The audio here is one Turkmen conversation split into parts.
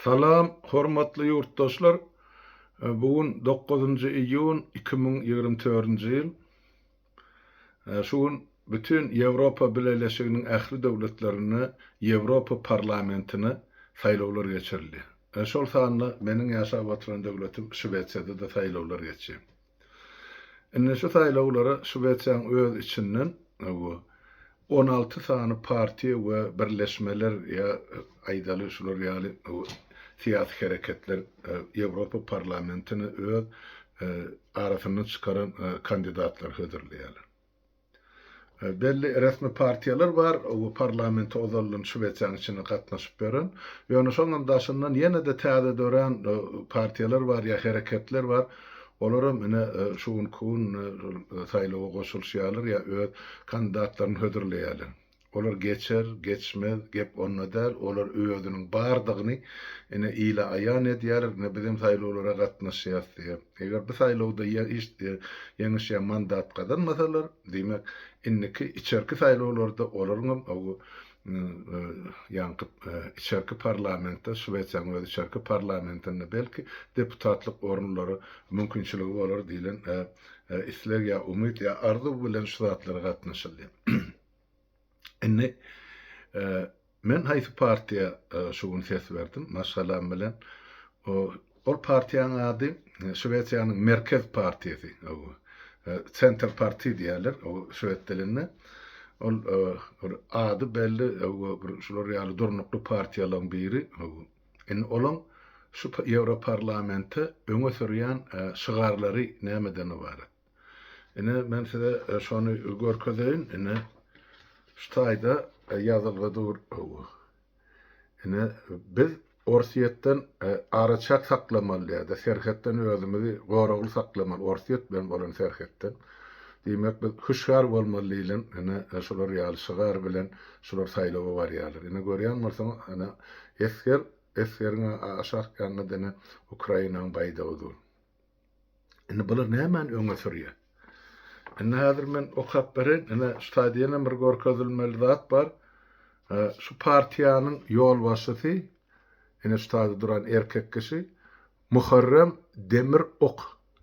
Salam hormatly ýurtdaşlar! Bu gün dokuzynjy iýun 2024-nji ýyl. Şu gün bütin Ýewropa Bileleşiginiň ähli döwletlerinde Ýewropa Parlamentine saýlawlar geçirildi. Şol sanda meniň ýaşap oturan döwletim Şwesiýada-da saýlawlar geçýär. Indi şu saýlawlara Şwesiýanyň öz içinden 16 sany partiýa we birleşmeler ýa aýdaly şular ýaly syýasy hereketler Ýewropa Parlamentine öz arasyndan çykaran kandidatlary hödürleýärler. Belli resmi partiýalar bar, bu parlamente ozaldan Şwesiýanyň içinde gatnaşyp ýören. Ýöne şonuň daşyndan ýene-de täze dörän partiýalar bar ýa hereketler bar. Olaram ine şu günki gün saýlawa goşulyşýarlar ýa öz kandidatlaryny hödürleýärler. Olar geçer, geçmez, gep onda däl, olar özüniň bardygyny ine ile aýan edýärler, ine bizem saýlawlara gatnaşýas diýip. Eger bu saýlawda ýeňiş ýa mandat gazanmasalar, diýmek, indiki içerki saýlawlarda olaryňam ýaňky içerki parlamentde, Şwesiýanyň öz içerki parlamentinde belki deputatlyk orunlara mümkinçiligi bolar diýlen isleg ýa umyt ýa arzuw bilen şu zatlara gatnaşylýar. Indi men haýsy partiýa şu gün ses berdim maşgalam bilen. Ol partiýanyň ady Şwesiýanyň Merkez partiýasy. Senter parti diýýärler o şwed dilinde. Ol bir ady belli bir şular ýaly durnukly partiýalaryň biri. Indi olaň şu Ýewroparlamente öňe sürýän şygarlary nämeden ybarat? Ine, men size şony görkezeýin. Ine, şu taýda ýazylgy dur. Ine, biz Orsýetden araçäk saklamaly ýa-da serhetden özümizi goragly saklamaly, Orsýet bilen bolan serhetden. Diýmek, biz hüşgär bolmaly diýlen, ine, şular ýaly şygar bilen şular saýlawa barýarlar. Ine, görýän bolsaňyz, ine, esger, esgeriň aşak ýanynda-da ine, Ukrainanyň baýdagy dur. Indi bular nämäni öňe sürýär? Indi häzir men okap bereýin. Ine, şu taýda ýene bir görkezilmeli zat bar. Şu partiýanyň ýolbaşçysy, ine şu taýda duran erkek kişi Muharrem Demir Ok,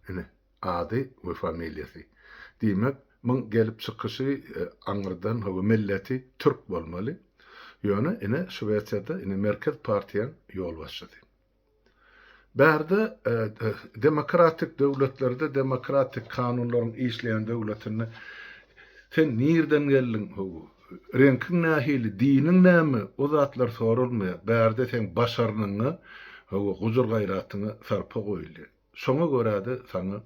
ine, ady we familiýasy. Diýmek, muň gelip çykyşy aňyrdan, hawa, milleti türk bolmaly. Ýöne, ine, Şwesiýada, ine, Merkez partiýaň ýolbaşçysy. Bärde demokratik döwletlerde, demokratik kanunlaryň işleýän döwletinde sen nirden geldiň, reňkiň nähili, diniň näme, o zatlar soralmaýar. Bärde seň başarnygyňa, gujur-gaýratyňa sarpa goýulýar. Şoňa görä-de saňa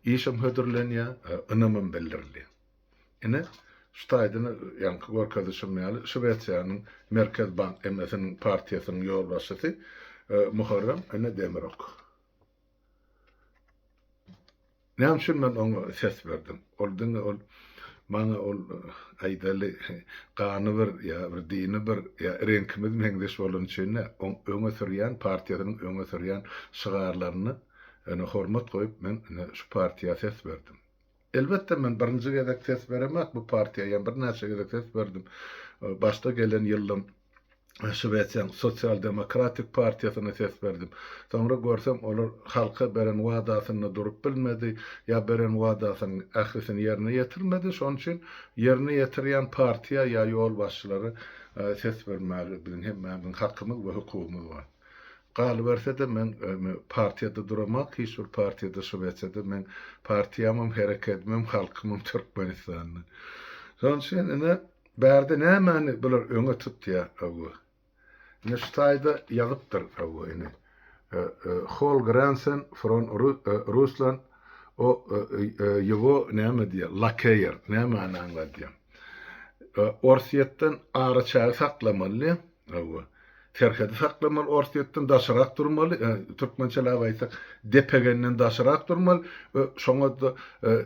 işem hödürlenýär, ynamam bildirilýär. Ine, şu taýdan ýaňky görkezişim ýaly, Şwesiýanyň Merkez bank MS-niň partiýasynyň ýolbaşçysy Muharrem ine Demirok. Näme üçin men oňa ses berdim? Ol diňe ol maňa ol aýdaly gany bir ýa bir dini bir ýa reňkimiz meňzeş bolany üçin däl, oň öňe sürýän partiýasynyň öňe sürýän şygarlaryna ine hormat goýup men ine şu partiýa ses berdim. Elbetde men birinji gezek ses beremak bu partiýa ýa birnäçe gezek ses berdim. Başda gelen ýyldam Şwesiýanyň Sosial demokratik partiýasyna ses berdim. Soňra görsem olar halka beren wadasynda durup bilmedi ýa beren wadasynyň ählisini ýerine ýetirmedi. Şonuň üçin ýerine ýetirýän partiýa ýa ýolbaşçylara ses bermäge biziň hemmämiziň hakymyz we hukugymyz bar. Galyberse-de men partiýada duramak, hiç bir partiýada Şwesiýada meň partiýamam, herekedimem, halkymam Türkmenistanda. Şonuň üçin ine bärde nämäni bular öňe tutýar hawa. Ine şu taýda ýazypdyr hawa ine. Hol Gransen fron Rusland o ýewo näme diýýär, lakeýer nämäni aňladýar. Orsýetden araçägi saklamaly hawa. Serhedi saklamaly, Orsýetden daşyrak durmaly, türkmençeläp aýtsak, depegenden daşyrak durmaly we şoňa-da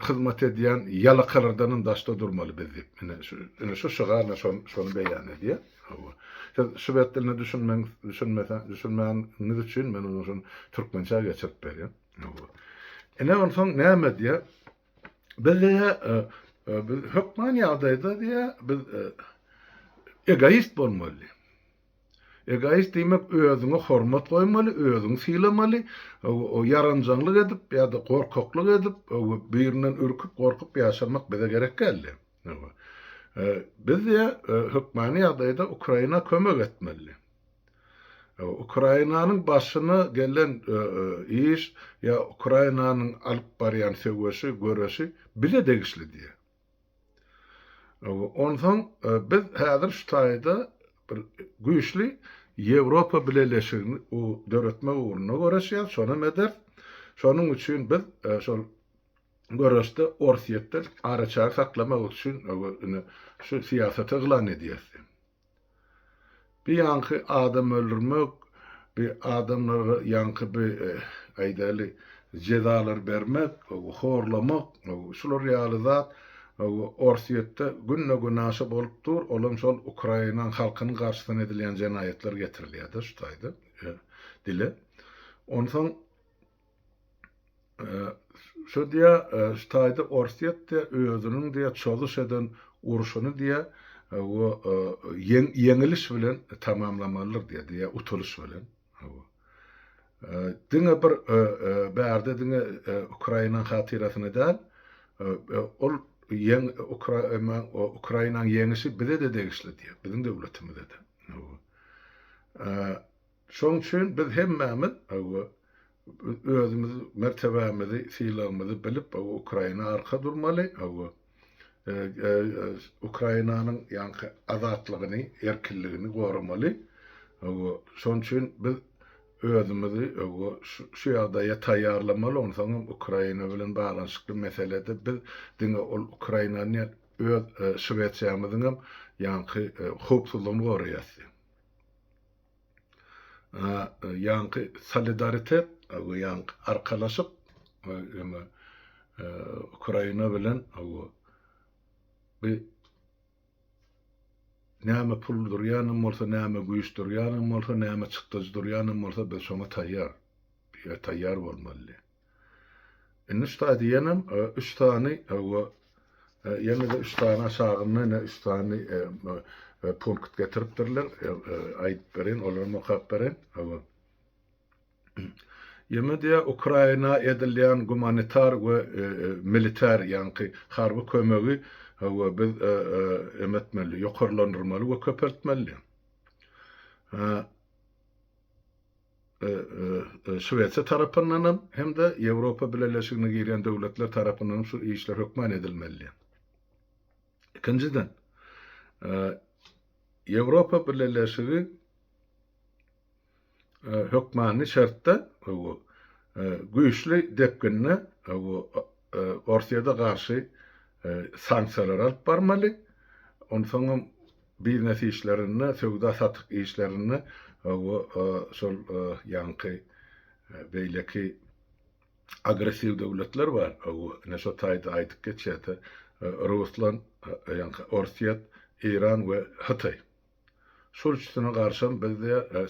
hyzmat edýän ýalakalardanam daşda durmaly biz diýip. Ine şu, ine şu şygar şony, şony beýan edýär. Hawa. Siz şwed diline düşünmeň, düşünmese, düşünmäniňiz üçin men ony şony türkmençä geçirip berýän. Hawa. Ine onsoň näme diýýär? Biz diýýär, biz hökman ýagdaýda diýýär, biz egoist bolmaly. Egoist diýmek özüňe hormat goýmaly, özüňi sylamaly, ýaranjaňlyk edip ýa-da gorkaklyk edip, birinden ürküp, gorkup ýaşamak bize gerek däldi. Biz diýýär, hökmany ýagdaýda Ukraina kömek etmeli. Ukrainanyň başyna gelen iş ýa Ukrainanyň alyp barýan söweşi, göreşi bize degişli diýýär. Onsoň biz häzir şu taýda bir güýçli Ýewropa Bileleşigini döretmek ugrunda göreşýäris, şonam ederis. Şonuň üçin biz şol göreşde Orsýetden araçägi saklamak üçin ine şu syýasaty yglan edýäris. Bi ýaňky adam öldürmek, bi adamlara ýaňky bi aýdaly jezalar bermek, horlamak, şular ýaly zat Orsýetde günde-günaşa bolup dur, olam şol Ukrainaň halkynyň garşysyna edilýän jenaýatlar getirilýär-de şu taýda dile. Onsoň Şo diýýär, şu taýda Orsýet diýýär, özüniň diýýär çozuş eden urşuny diýýär, we ýeňiliş bilen tamamlamalydyr diýýär, diýýär, utulyş bilen. Diňe bir bärde diňe Ukrainanyň hatyrasyna däl, ol ýeň Ukrainanyň ýeňişi bize-de degişli diýýär, biziň döwletimize-de. Şonuň üçin biz hemmämiz özümiz mertebämizi, sylagymyzy bilip Ukraina arka durmaly. Ukrainanyň ýaňky azatlygyny, erkinligini goramaly. Şonuň üçin biz özümizi şu ýagdaýa taýýarlamaly. Onsoňam Ukraina bilen baglanyşykly meselede biz diňe ol Ukrainany däl, öz Şwesiýamyzyňam ýaňky howpsuzlygyny goraýas. Ýaňky solidaritet, ýaňky arkalaşyk eme Ukraina bilen bu näme pul durýanam bolsa, näme güýç durýanam bolsa, näme çykdajy durýanam bolsa biz şoňa taýýar. Taýýar bolmaly. Indi şu taýda ýenem üç sany we ýene-de üç sany aşagynda ýene üç sany punkt getiripdirler. Aýdyp bereýin, olaram okap bereýin. Hawa. Ýene diýýär, Ukraina edilýän gumanitar we militer, ýaňky harby kömegi hawa biz em etmeli, ýokarlandyrmaly we köpeltmeli. Şwesiýa tarapyndan hem, hem-de Ýewropa Bileleşigine girýän döwletler tarapyndan hem şu işler hökman edilmeli. Ikinjiden, Ýewropa Bileleşigi hökmany şertde güýçli depginde Orsýete garşy sanksiýalary alyp barmaly. Onsoňam Biznes işlerinde, söwda-satyk işlerinde we şol ýaňky beýleki agressiw döwletler bar. Ine şo taýda aýdyp geçýärdi. Ruslan, ýaňky Orsýet, Eýran we Hytaý. Şol üçüsine garşam biz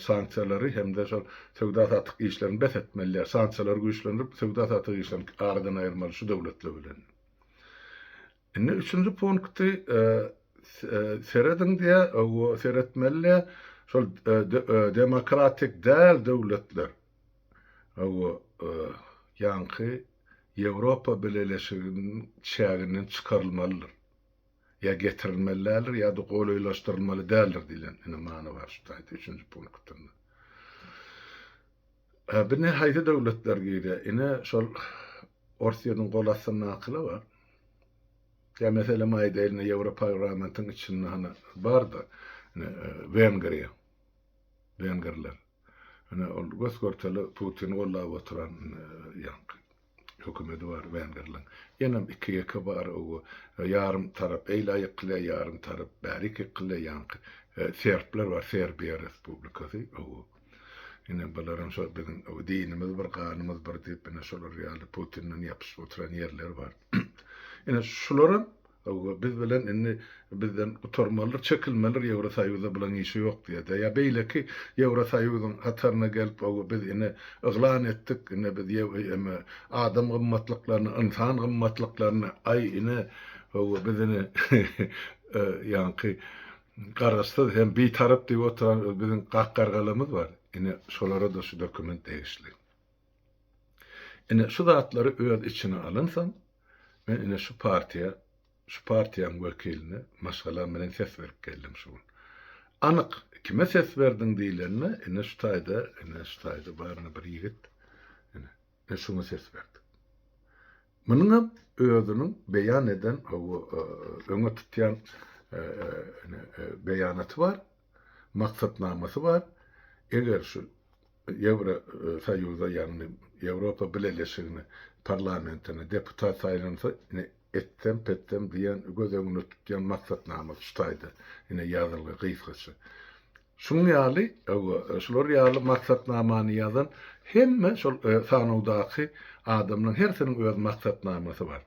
sanksiýalary hem-de şol söwda-satyk işlerini bes etmeli. Sanksiýalary güýçlendirip, söwda-satyk işlerini aradan aýyrmaly şu döwletler bilen. Indi üçünji punkty serediň diýýär, seretmeli diýýär. Şol demokratik däl döwletler, ýaňky Ýewropa Bileleşiginiň çäginden çykarylmalydyr. Ýa getirilmeli däldir, ýa-da golaýlaşdyrylmaly däldir diýlen ine many bar şu taýda üçünji punktynda. Bu ne haýsy döwletler girýär? Ine şol Orsýetiň gol astyndakylar bar. Ýa meselem aýdaýyn, ine Ýewroparlamentiň içinde hany bar-da, ine Wengriýa, wengerler. Ine ol gös-görtele Putini gollap oturan ýaňky hökümeti bar wengerleň. Ýenem iki-ýeke bar, o ýarym tarap eýlä ýykylýar, ýarym tarap bärik ýykylýar, ýaňky serbler bar, Serbiýa Respublikasy, o Ine bularam şol biziň dinimiz bir ganymyz bir diýip ine şolar ýaly Putinden ýapyşyp oturan ýerleri bar. Ine şularam biz bilen indi bizden gutarmalydyr, çekilmelidir Ýewrosoýuzda bulaň işi ýok diýýär-de. Ýa beýleki Ýewrosoýuzyň hataryna gelip biz ine yglan etdik, ine biz adam gymmatlyklaryny, ynsan gymmatlyklaryny aý ine biz ine ýaňky. Garaşsyz hem Bitarap diýip oturan biziň gak gargalarymyz bar. Ine, şolara-da şu dokument degişli. Ine, şu zatlary öz içine alynsoň, men ine şu partiýa, şu partiýaň wekiline maşgalam bilen ses berip geldim şu gün. Anyk kime ses berdiň diýlende, ine şu taýda, ine şu taýda bar ine bir ýigit, ine, ine şuňa ses berdik. Munuňam özüniň beýan eden, öňe tutýan beýanaty bar, maksatnamasy bar. Eger şu Ýewrosoýuza, ýagny Ýewropa Bileleşigine, parlamentine deputat saýlansa, ine, etsem-petsem diýen, göz öňünde tutýan maksatnamasy şu taýda, ine, ýazylgy gysgaça. Şunuň ýaly, şular ýaly maksatnamany ýazan hemme şol sanawdaky adamlaryň hersiniň öz maksatnamasy bar.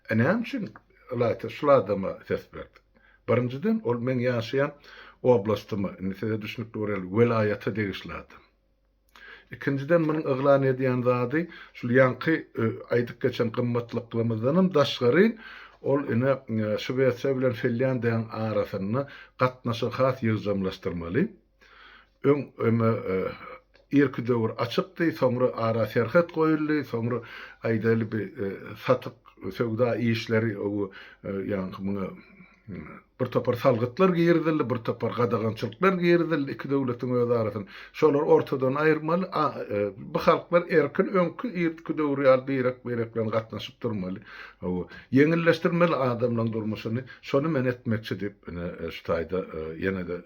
E näme üçin ylaýta şul adama ses berdik? Birinjiden, ol meň ýaşaýan oblastyma, indi size düşnükli bolar ýaly, welaýata degişli adam. Ikinjiden munuň yglan edýän zady şul ýaňky aýdyp geçen gymmatlyklarymyzdanam daşgary ol ine Şwesiýa bilen Finlýandiýanyň arasynda gatnaşygy has ýygjamlaşdyrmaly. Öň eme irki döwür açykdy, soňra ara serhet goýuldy, soňra aýdaly bi satyk söwda işleri ýaňky muňa Bir topar salgytlar girizildi, bir topar gadagançylyklar girizildi iki döwletiň öz arasynda. Şolary ortadan aýyrmaly. Bu halklar erkin öňki irki döwür ýaly birek-birek bilen gatnaşyp durmaly. Hawa, ýeňilleşdirmeli adamlaryň durmuşyny. Şony men etmekçi diýip, ine, şu taýda ýene-de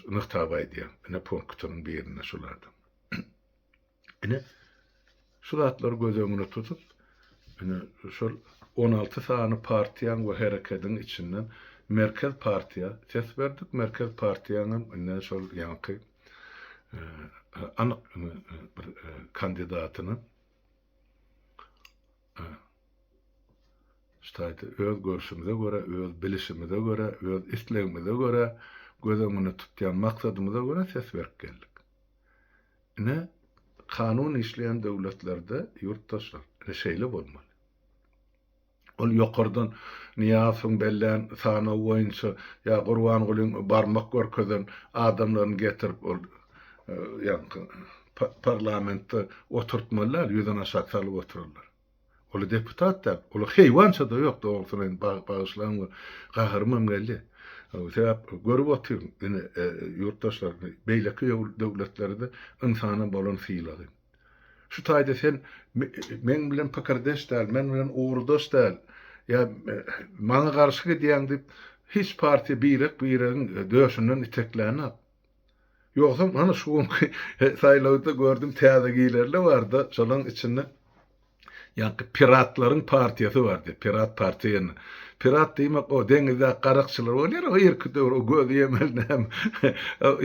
nygtap aýdýan. Ine, punktynyň birinde şul adam. Ine, şu zatlary göz öňüne tutup, ine, şol 16 sany partiýaň we herekediň içinden Merkez partiýa ses berdik. Merkez partiýaňam ine şol ýaňky anyk bir kandidatyny şu taýda öz görşümize görä, öz bilişimize görä, öz islegimize görä, göz öňüne tutýan maksadymyza görä ses berip geldik. Ine, kanun işleýän döwletlerde ýurtdaşlar, ine şeýle bolmaly. Ol ýokardan Nyýazowyň bellän sanawy boýunça ýa Gurbangulyň barmak görkezen adamlaryny getirip ol ýaňky parlamentde oturtmaly däl, ýüzün aşak salyp oturarlar. Ol deputat däl, ol heýwança-da ýok, dogrusyny aýdym, bagyşlaň we gaharymam geldi. Sebäp görüp otyryn, ine, ýurtdaşlar, beýleki döwletlerde ynsana bolan sylagy. Şu taýda sen meň bilen pikirdeş däl, men bilen ugurdaş däl, ýa maňa garşy gidýäň diýip, hiç partiýa birek-biregiň döşünden iteklänok. Ýogsam hany şu günki saýlawda gördüm täze gilerler barda şolaň içinde ýaňky piratlaryň partiýasy bardy pirat partiýany pirat diýmek o deňizdäki garakçylar bolýar o irki döwür o gözi ýemeli näme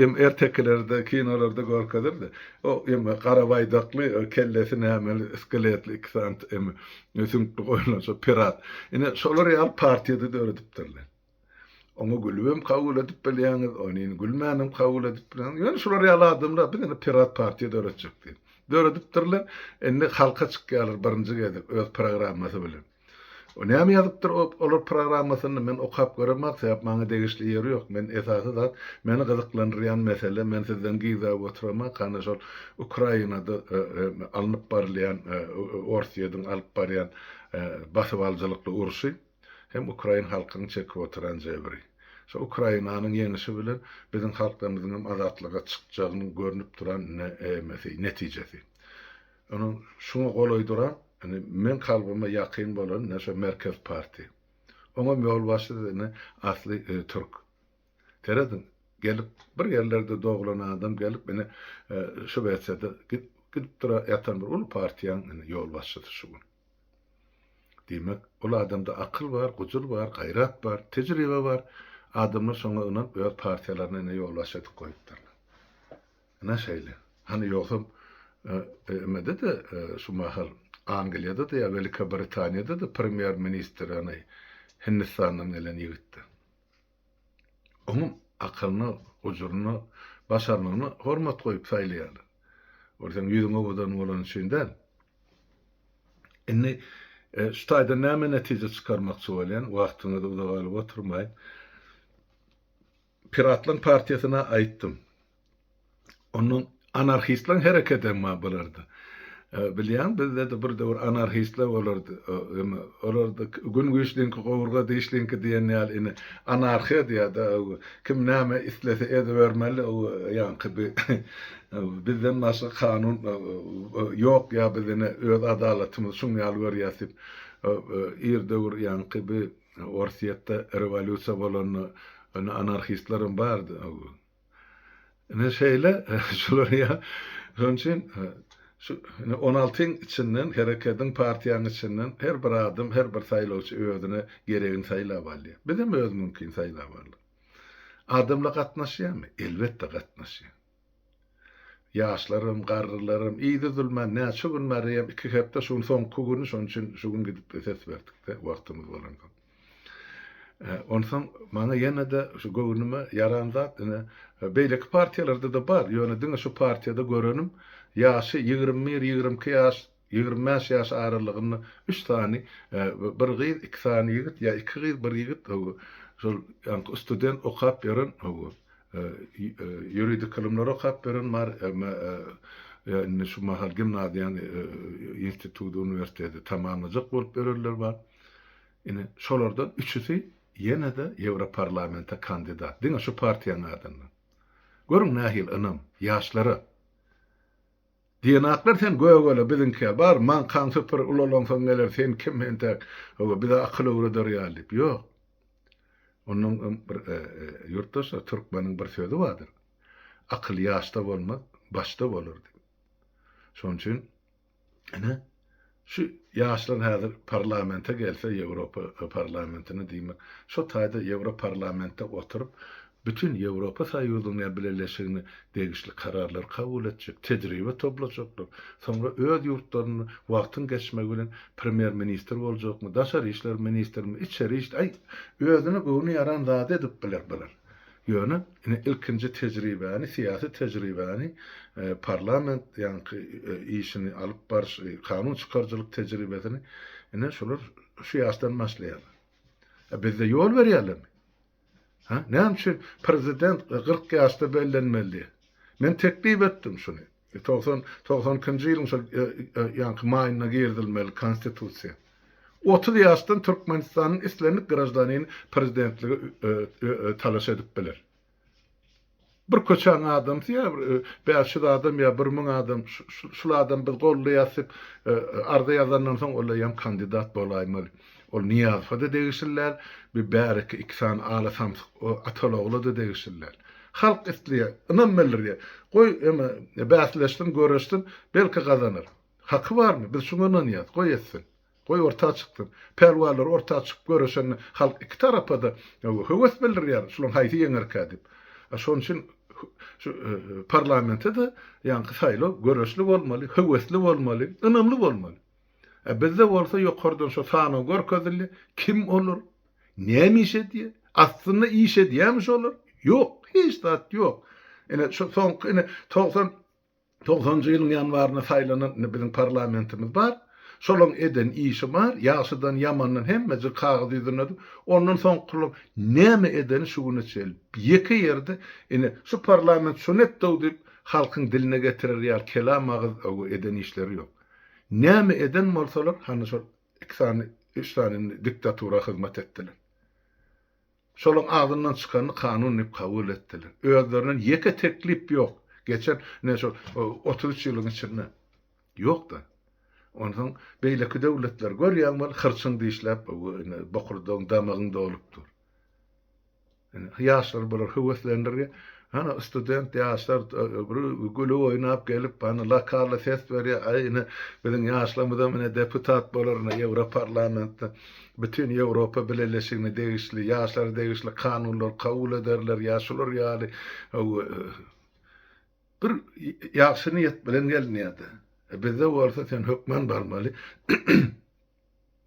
hem ertekilerde kinolarda görkezildi o hem gara baýdakly kellesi nämeli skeletli iki sany hem süňkli goýlan şo pirat ine şolar ýaly partiýada döredipdirler. Oňa gülübem kabul edip bilýäňiz, ony gülmänem kabul edip bilýäňiz. Ýöne şular ýaly adamlar biz indi pirat partiýa döretjek diýip. Döredipdirler. Indi halka çykýarlar birinji gezek öz programmasy bilen. O näme ýazypdyr olar programmasynda men okap göremok, sebäp maňa degişli ýeri ýok. Men esasy zat meni gyzyklandyrýan mesele men sizden gizläp oturamok, hany şol Ukrainada alnyp barylýan Orsýediň alyp barýan basybalyjylykly urşy. Hem ukrain halkynyň çekip oturan jebri. Şo Ukrainanyň ýeňişi bilen biziň halklarymyzyň hem azatlyga çykjagynyň görnüp duran ine emesi, netijesi. Onuň şuňa golaý duran, ine meň kalbyma ýakyn bolan ine şo Merkez partiýa. Oňam ýolbaşçysy ine asly türk. Serediň, gelip bir ýerlerde doglan adam gelip ine Şwesiýada gidip dura ýatan bir uly partiýaň ine ýolbaşçysy şu gün. Diýmek, ol adamda akyl bar, gujur bar, gaýrat bar, tejribe bar. Adamlar şoňa ynanyp öz partiýalaryna ine ýolbaşçy edip goýupdyrlar. Ine şeýle. Hany ýogsam emede-de şu mahal Angliýada-da ýa Welikobritaniýada-da premýer-ministr hany Hindistandan gelen ýigitdi. Onuň akylyna, gujuryna, başarnygyna hormat goýup saýlaýarlar. Ol seň ýüzüň owadan bolany üçin däl. Indi şu taýdan näme netije çykarmakçy bolýan, wagtyňyzy uzaga alyp oturmaýyn. Piratlaryň partiýasyna aýtdym. Ondan anarhistleň herekedem bar bularda. Bilýäň bizde-de bir döwür anarhistler bolardy. Olarda gün güýçliňki gowurga dişliňki diýen ýaly ine anarhiýa diýýär-de kim näme islese edibermeli ýaňky bi bizden başga kanun ýok ýa biz ine öz adalatymyzy şuň ýaly görýäs diýip ir döwür ýaňky bi Orsýetde rewolýusiýa bolanda ine anarhistlerem bardy. Ine şeýle şular ýa şonuň üçin şu ine on altyň içinden herekediň partiýanyň içinden her bir adam her bir saýlawçy özüne geregini saýlap alýar. Bizem özümiňkini saýlap aldyk. Adamlar gatnaşýarmy? Elbetde gatnaşýar. Ýaşlaram, garrylaram yzy üzülmän näçe gün bäri iki hepde şu gün soňky güni şonuň üçin şu gün gidip ses berdik-de wagtymyz bolansoň. Onsoň maňa ýene-de şu göwnüme ýaran zat ine beýleki partiýalarda-da bar, ýöne diňe şu partiýada görenim ýaşy 21, 22 ýaş, 25 ýaş aralygynda üç sany bir gyz, iki sany ýigit ýa iki gyz, bir ýigit şol ýaňky student okap ýören ýuridik ylymlary okap ýören bar, indi şu mahal gimnaziýany, instituty, uniwersiteti tamamlajak bolup ýörenler bar. Ine, şolardan üçüsi ýene-de Ýewroparlamente kandidat. Diňe şu partiýanyň adyndan. Görüň nähili ynam, ýaşlara. Diýenaklar sen gögele biziňkä bar, maňkaň süpür, ulalaňsoň geler, sen kim entäk, hawa, bize akyl öwreder ýaly diýip. Ýok. Ondan öň bir ýurtdaşlar, türkmeniň bir sözi bardyr. Akyl ýaşda bolmaz, başda bolar diýip. Şonuň üçin Ine, şu ýaşlar häzir parlamente gelse, Ýewropa parlamentine diýmek, şo taýda Ýewroparlamentde oturyp, bütin Ýewropa Soýuzynyň ýa Bileleşigine degişli kararlary kabul etjek, tejribe toplajaklar. Soňra öz ýurtlarynda wagtyň geçmegi bilen premýer-ministr boljakmy, daşary işler ministrmi, içeri iş, aý, özüne göwni ýaran zady edip biler bular. Ýöne, ine, ilkinji tejribäni, syýasy tejribäni parlament ýaňky işini alyp baryş, kanun çykaryjylyk tejribesini, ine, şular şu ýaşdan başlaýarlar. A bizde ýol berýärlermi? Ha? Näme üçin prezident 40 ýaşda bellenmeli? Men teklip etdim şuny. 90 92-nji ýylyň şol ýaňky maýynda girizilmeli konstitusiýa. 30 ýaşdan Türkmenistanyň islendik graždanini prezidentlige talaş edip biler. Bir köçäň adamsy ýa bir 500 adam ýa 1000 adam şul adam biz goldaýas diýip arza ýazandan soň ol eýýäm kandidat bolaýmaly. Ol Nyýazowa-da degişli däl, bir bäreki iki sany ala samsyk Atalogla-da degişli däl. Halk isleýär, ynam bildirýär. Goý, eme, bäsleşsin, göreşsin, belki gazanar. Haky barmy? Biz şuňa ynanýas. Goý etsin. Goý orta çyksyn. Pälwanlar orta çykyp göreşende halk iki tarapa-da höwes bildirýär, şularyň haýsy ýeňerkä diýip. A şonuň üçin şu parlamente-de ýaňky saýlaw göreşli bolmaly, höwesli bolmaly, ynamly bolmaly. A bizde bolsa ýokardan şo sanaw görkezildi, kim olar, näme iş edýär, aslynda iş edýärmi şolar? Ýok, hiç zat ýok. Ine şu soňky ine 90 90-njy ýylyň ýanwarynda saýlanan ine biziň parlamentimiz bar. Şolaň eden işi bar, ýagşydan ýamandan hemmejik kagyz ýüzünde dur. Ondan soňkylaryň näme edeni şu güne çenli ýeke ýerde ine şu parlament şuny etdi-ow diýip halkyň diline getirer ýaly kelam agyz eden işleri ýok. Näme eden bolsalar, hany şol iki sany, üç sany indi diktatura hyzmat etdiler. Şolaň agzyndan çykanyny kanun diýip kabul etdiler. Özlerinden ýeke teklip ýok. Geçen ine şol 33 ýylyň içinde ýok-da. Onsoň beýleki döwletler görýäň weli hyrçyň dişläp, ine bokurdagyň, damagyň dolup dur. Ýaşlar bular höweslendirýär. Hany student ýaşlar bir gülüp oýnap gelip, hany lokally ses berýär. Aý ine biziň ýaşlarymyzam ine deputat bolar ine Ýewroparlamentde. Bütin Ýewropa Bileleşigine degişli, ýaşlara degişli kanunlary kabul ederler ýa şular ýaly bir ýagşy niýet bilen gelinýär-de. Bizde bolsa sen hökman barmaly.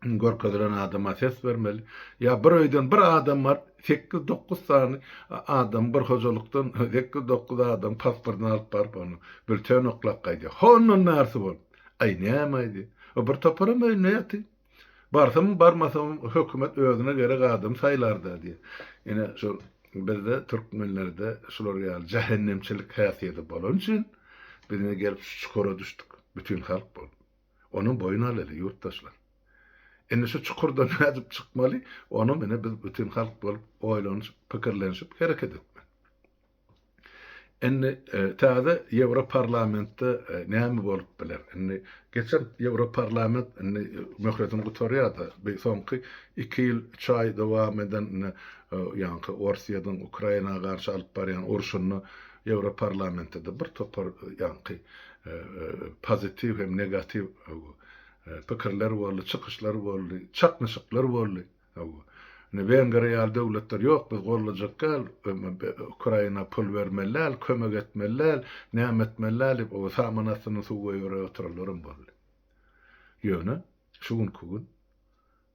Görkezilen adama ses bermeli. Ýa bir öýden bir adam baryp, sekiz-dokuz sany adam bir hojalykdan sekiz-dokuz adam pasportyny alyp baryp, ony bülten oklap gaýdýar. Hondan bärsi bolup. Aý, näme-aý diýip. O bir toparam öýünde ýatyr. Barsamam, barmasamam hökümet özüne gerek adamy saýlar-da diýýär. Ine, şol. bizde türkmenlerde şular ýaly jähennemçilik häsiýeti bolany üçin biz ine gelip şu çukura düşdük bütin halk bolup. Onam boýun alaly ýurtdaşlar. Indi şu çukurdan nädip çykmaly, onam ine biz bütin halk bolup oýlanyşyp, pikirlenişip hereket etmeli. Indi täze Ýewroparlamentde näme bolup biler? Indi geçen Ýewroparlament indi möhletini gutarýar-da, bu soňky iki ýyl, üç aý dowam eden indi ýaňky Orsýetiň Ukraina garşy alyp barýan urşunda Ýewroparlamentde-de bir topar ýaňky pozitiw hem negatiw pikirler boldy, çykyşlar boldy, çaknyşyklar boldy. Hawa. Indi Wengriýa ýaly döwletler ýok, biz gollajak däl, Ukraina pul bermeli däl, kömek etmeli däl, näme etmeli däl diýip, oba saman astyndan suw goýberip oturanlaram boldy. Ýöne şu günki gün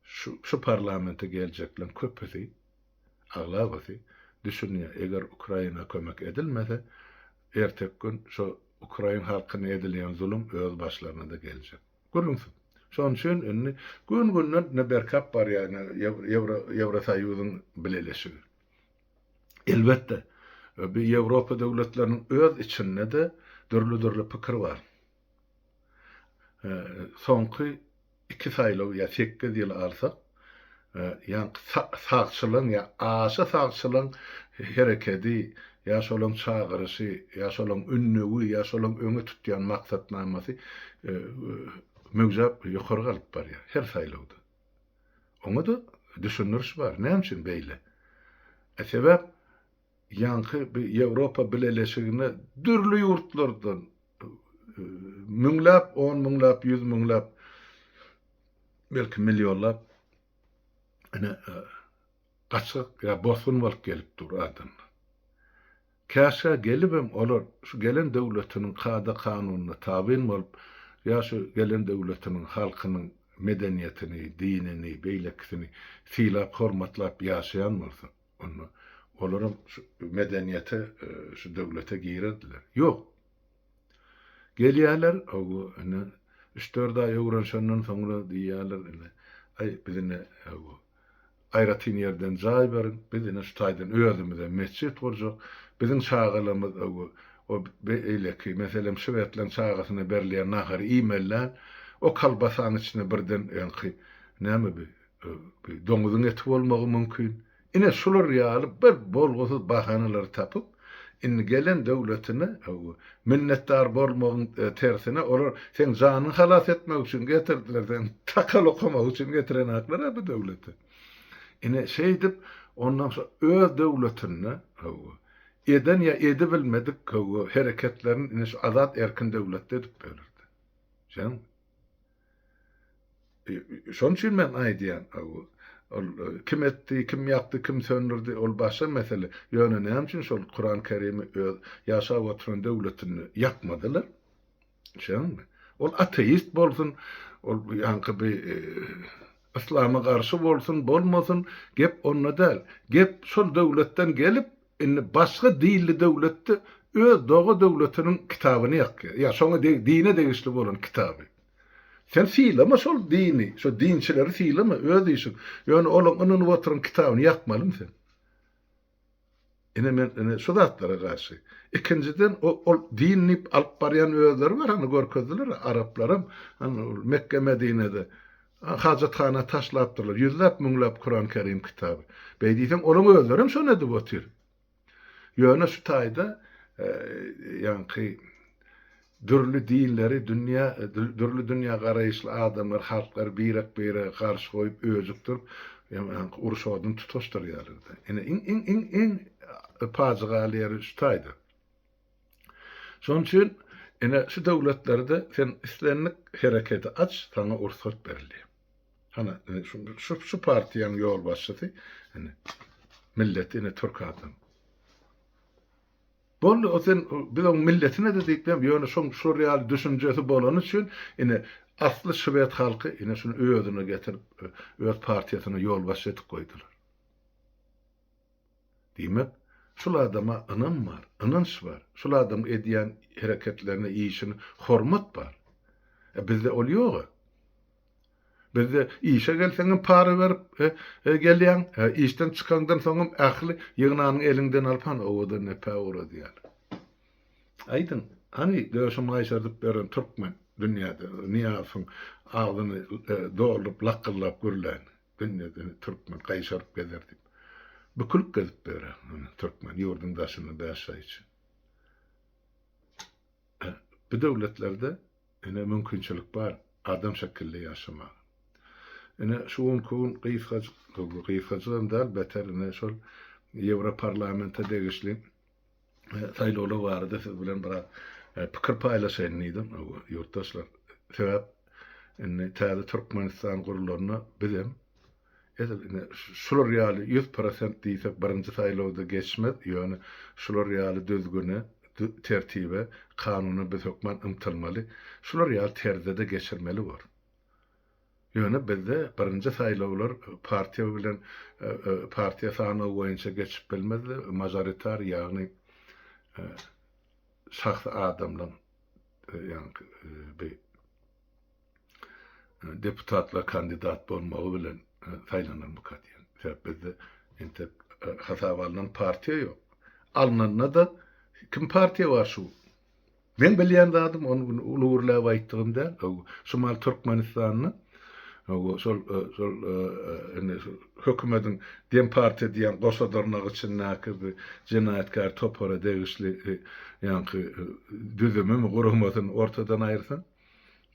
şu şu parlamente geljekleriň köpüsi, aglabasy düşünýär, eger Ukraina kömek edilmese, erteki gün şo ukrain halkyna edilýän zulum öz başlaryna-da geljek. Gürrüňsiz. Şonuň üçin indi gün-günden ine berkäp barýar ine Ýewro Ýewrosoýuzyň bileleşigi. Elbetde, bu Ýewropa döwletleriniň öz içinde-de dürli-dürli pikir bar. Soňky iki saýlaw ýa sekiz ýyly alsak, ýaňky sagçylygyň ýa aşa sagçylygyň herekedi ýa şolaň çagyryşy ýa şolaň ündügi ýa şolaň öňe tutýan maksatnamasy möwjäp ýokary galyp barýar her saýlawda. Oňa-da düşündiriş bar. Näme üçin beýle? E sebäp ýaňky bi Ýewropa Bileleşigine dürli ýurtlardan müňläp, on müňläp, ýüz müňläp, belki millionlap ine gaçgak ýa bosgun bolup gelip dur adamlar. Käşgä gelibem olar şu gelen döwletiniň kada-kanunyna tabyn bolup, ýa şu gelen döwletiniň halkynyň medeniýetini, dinini, beýlekisini sylap-hormatlap ýaşaýan bolsa, onda olaram şu medeniýete, şu döwlete girerdiler. Ýok. Gelýärler, hawa, ine, üç-dört aý öwrenişenden soňra diýýärler, ine, aý, biz ine, hawa, aýratyn ýerden jaý beriň, biz ine şu taýdan özümize metjit gurjak, biziň çagalarymyz, hawa, o beýleki, meselem, şwedleň çagasyna berilýän nahary iýmeli däl, o kolbasanyň içinde birden ýaňky, näme bi, bi doňuzyň eti bolmagy mümkin. Ine şular ýaly bir bolgusyz bahanalary tapyp, indi gelen döwletine minnetdar bolmagyň tersine olar seň janyňy halas etmek üçin getirdiler, sen takal okamak üçin getirenaklar-a bu döwleti. Ine şeýdip ondan soň öz döwletinde eden ýa edibilmedik hereketlerini ine şu azat erkin döwletde edip bererdi. Şeňmi? Şonuň üçin men aýdýan, ol kim etdi, kim ýakdy, kim söndürdi, ol başga mesele. Ýöne näme üçin şol Kuran Kerimi öz ýaşap oturan döwletinde ýakmadylar? Şeňmi? Ol ateist bolsun, ol ýaňky bir yslama garşy bolsun, bolmasyn, gep onda däl. Gep şol döwletden gelip, Indi başga dinli döwletde öz doga döwletiniň kitabyny ýakýar. Ýa şoňa dine degişli bolan kitaby. Sen sylama şol dini, şo dinçileri sylama, öz işiň. Ýöne olaň ynanyp oturan kitabyny ýakmalymy sen? Ine men ine şu zatlara garşy. Ikinjiden o ol din diýip alyp barýan özleri bar hany görkezdiler araplaram hany Mekge Medinede. Hajathana taşlapdyrlar ýüzläp müňläp Kuran Kerim kitaby. Beý diýseň olaň özlerem şony edip otyr. Ýöne şu taýda ýaňky dürli dinleri dünýä dürli dünýä garaýyşly adamlar halklary birek birege garşy goýup öjükdirip ýaňky uruş oduny tutaşdyrýarlar-da. Ine iň iň iň iň pajygaly ýeri şu taýda. Şonuň üçin ine şu döwletlerde sen islendik hereketi aç, saňa ursat berilýär. Hana ine şu şu, şu partiýanyň ýolbaşçysy ine milleti ine türk adam. Boldy, o sen biz oň milletine-de diýip bilemok, ýöne şoň şol ýaly düşünjesi bolany üçin ine asly şwed halky ine şuny özüne getirip öz partiýasyna ýolbaşçy edip goýdular. Diýmek, şul adama ynam bar, ynanç bar. Şul adamyň edýän hereketlerine, işine hormat bar. E bizde ol ýog-a. Bizde işe gelseňem para berip gelýäň, işden çykaňdan soňam ähli ýygnanyňy eliňden alyp hany owadan depä ugradýarlar. Aýdyň, hany döşüni gaýşardyp ýören türkmen dünýäde Nyýazowyň agzyny dolduryp lakgyldap gürlän dünýede türkmen gaýşaryp gezer diýip. Bükülip gezip ýör türkmen ýurduň daşynda bäş aý üçin. Bu döwletlerde ine mümkinçilik bar adam şekilli ýaşamaga. Ine şu günki gün gysgajyk, gysgajygam däl beter ine şol Ýewroparlamente degişli saýlawlar barada siz bilen biraz pikir paýlaşaýyn diýdim, ýurtdaşlar. Sebäp indi täze Türkmenistan gurlanda bizem edil ine şular ýaly 100% diýsek birinji saýlawda geçmez, ýöne şular ýaly düzgüne, tertibe, kanuna biz hökman ymtylmaly. Şular ýaly terzde-de geçirmeli bor. Ýöne bizde birinji saýlawlar partiýa bilen partiýa sanawy boýunça geçip bilmezdi, mažoritar ýagny şahsy adamlaň ýagny bi deputatlar kandidat bolmagy bilen saýlanarmyka diýen. Sebäp bizde entek hasaba alnan partiýa ýok. Alnanda-da kim partiýa bar şu Meň bilýän zadym, ony uly gürläp aýtdygym däl, Şimal Türkmenistanda şol şol indi hökümediň Dempartiýa diýen goşa dyrnak içindäki bir jenaýatkär topara degişli ýaňky düzümimi, guramasyny ortadan aýyrsaň,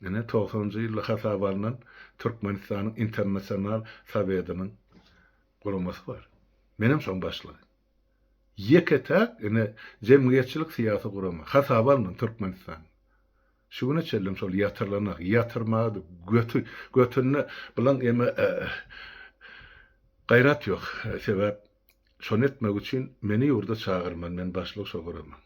ine togsanynjy ýylda hasaba alnan Türkmenistanyň Internasional Sowetiniň guramasy bar. Menem şoň başlygy. Ýeke-täk ine jemgyýetçilik-syýasy gurama hasaba alnan Türkmenistan. Şu güne çenlem şol ýatyrylanak, ýatyrmaga göti götünde bulaň eme gaýrat ýok. Sebäp şony etmek üçin meni ýurda çagyrmaly, men başlyk şo guramaň.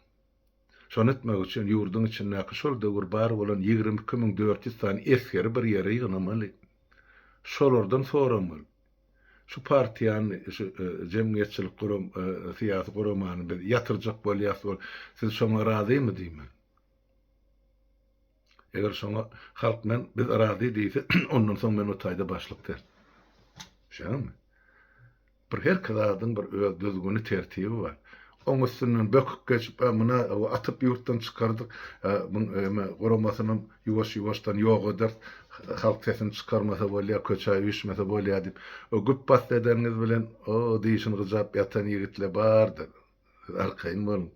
Şony etmek üçin ýurduň içindäki şol döwür bar bolan 22 400 sany esgeri bir ýere ýygnamaly. Şolardan soramaly. Şu partiýany, şu jemgyýetçilik guram, syýasy guramany biz ýatyrjak bolýas, bol, siz şoňa razymy diýmeli. Eger şoňa halk men biz razy diýse, ondan soň men o taýda başlyk däl. Düşýäňmi? Bir herki zadyň bir öz düzgüni, tertibi bar. Oň üstünden böküp geçip, a muny atyp ýurtdan çykardyk, muň eme guramasynam ýuwaş-ýuwaşdan ýok ederis, halk sesini çykarmasa bolýar, köçä üýşmese bolýar diýip, o güpbasdy edeniňiz bilen o dişini gyjap ýatan ýigitle bardyr. Siz arkaýyn boluň.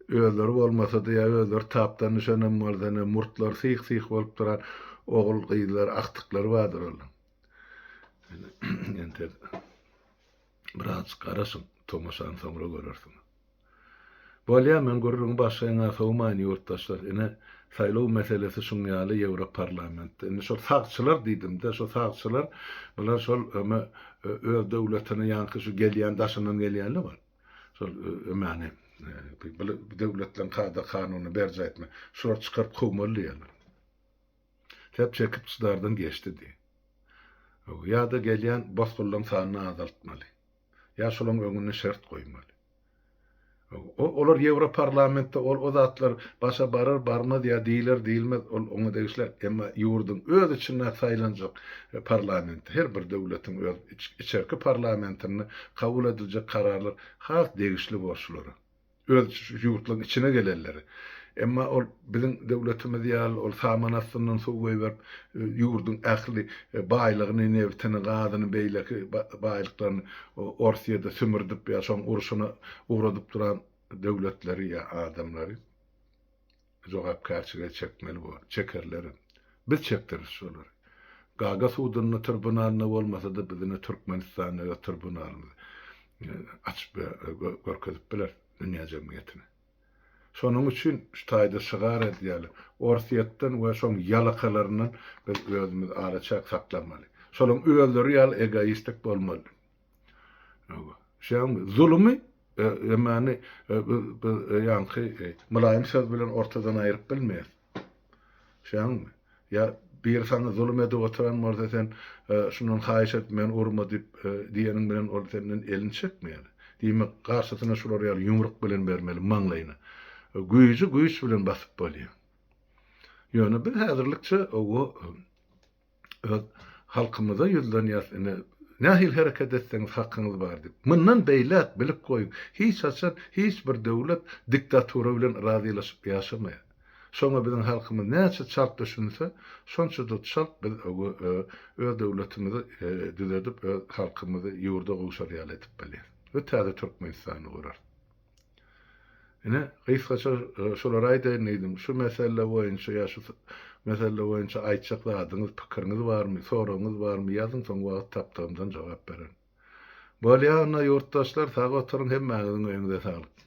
Özleri bolmasa-da ýa özleri tapdan düşenem bolsa, ine murtlary syh-syh bolup duran ogul-gyzlary, agtyklary bardyr olaň. Entek Birazjyk garaşyň, tomaşany soňra görersiňiz. Bolýa, men gürrüňi başga ýaňa sowmaýyn, ýurtdaşlar. Ine, saýlaw meselesi şuň ýaly Ýewroparlamentde. Indi şol sagçylar diýdim-de, şo sagçylar, bular şol öme öz döwletine ýaňky şu gelýän daşyndan gelýänler bar. Şol ömäni, bu döwletleriň kada-kanunyny berjaý etme. Şulary çykaryp kowmaly diýýärler. Sebäp çekip çydardan geçdi diý. Ýa-da gelýän bosgunlaryň sanyny azaltmaly. Ýa şolaryň öňünde şert goýmaly. O olar Ýewroparlamentde ol o zatlar başa barar barmaz ýa diýler diýilmez ol oňa degişli emma ýurduň öz içindäki saýlanjak parlamentde her bir döwletiň öz içerki parlamentinde kabul ediljek kararlar has degişli bor şulara. Öz ýurtlaryň içine gelenleri. Emma ol biziň döwletimiz ýaly ol saman astyndan suw goýberip, ýurduň ähli baýlygyny, nebitini, gazyny, beýleki baýlyklaryny Orsýede sümürdip ýa şoň urşuna ugradyp duran döwletleri ýa adamlary jogapkärçilige çekmeli bor. Çekerlerem. Biz çekdiris şolary. Gaga sudunda, tribunalynda bolmasa-da biz ine Türkmenistanda öz tribunalymyzy açyp görkezip bileris dünýä jemgyýetine. Şonuň üçin şu taýda şygar edýärler. Orsýetden we şoň ýalakalaryndan biz özümizi araçäk saklamaly. Şolaň özleri ýaly egoistik bolmaly. Şeýdäňmi? Zulumy emmany biz ýaňky mylaýym söz bilen ortadan aýryp bilmeýäs. Şeýdäňmi? Ýa biri saňa zulum edip oturan bolsa sen şundan haýyş edip meni urma diýip diýeniň bilen ol senden elini çekmeýär. Diýmek garşysyna şular ýaly ýumruk bilen bermeli maňlaýyna. Güýji güýç bilen basyp bolýar. Ýöne biz häzirlikçe owo öz. Halkymyza ýüzlenýäs ine, nähili hereket etseňiz hakyňyz bar diýip. Mundan beýläk bilip goýuň, hiç haçan hiç bir döwlet diktatura bilen razylaşyp ýaşamaýar. Şoňa biziň halkymyz näçe çalt düşünse, şonça-da çalt biz öz döwletimizi düzedip, öz halkymyzy ýurda gowşar ýaly edip bilýäris we täze Türkmenistany gurarys. Ine, gysgaça şulary aýdaýyn diýdim. Şu mesele boýunça ýa şu mesele boýunça aýtjak zadyňyz, pikiriňiz barmy, soragyňyz barmy, ýazyň, soň wagt tapdygymdan jogap bererin. Bolýa onda ýurtdaşlar, sag oturyň, hemmäňiziň öýüňize saglyk.